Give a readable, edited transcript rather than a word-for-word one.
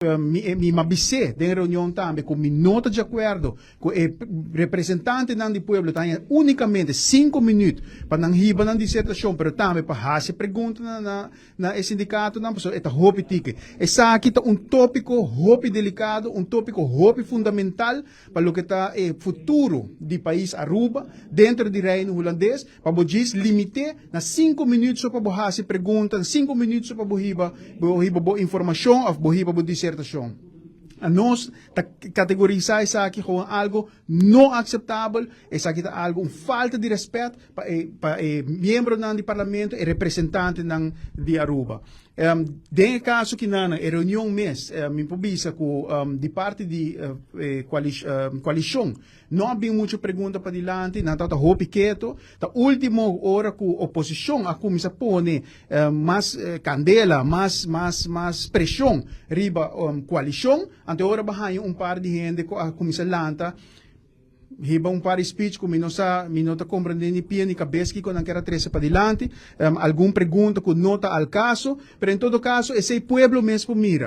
Mi a bis'é den reunion tambe ku mi no ta di akuerdo ku e representantenan di pueblo ta haña únikamente 5 minüt pa nan hiba nan disertashon, pero tambe pa hasi pregunta na e sindikatonan, pasobra e ta hopi tiki. Esaki ta un tópiko hopi delikado, un tópiko hopi fundamental pa loke ta e futuro di pais Aruba denter di Reino Hulandes, pa bo djis limit'é na 5 minüt so pa bo hasi pregunta, 5 minüt so pa bo hiba bo informashon òf bo hiba bo disertashon. Nos ta kategorisá esaki komo algu no akseptabel. Esaki ta algu un falta di rèspèt pa e miembronan di parlamento i representantenan di Aruba. Den kaso ku na e reunion mes, mi por bisa ku di parti di koalishon no a bin muchu pregunta padilanti, nan tabata hopi ketu. Ta último ora ku oposishon a kuminsá pone mas kandela, mas preshon riba koalishon, anto ora b'a haña un par di hende ku a kuminsá lanta, hiba un par di speech ku mi no sa, mi no ta komprondé ni pia ni kabes kiko nan ke trese padilanti, algun pregunta ku no ta al kaso, pero en todo kaso, esei pueblo mes por mira.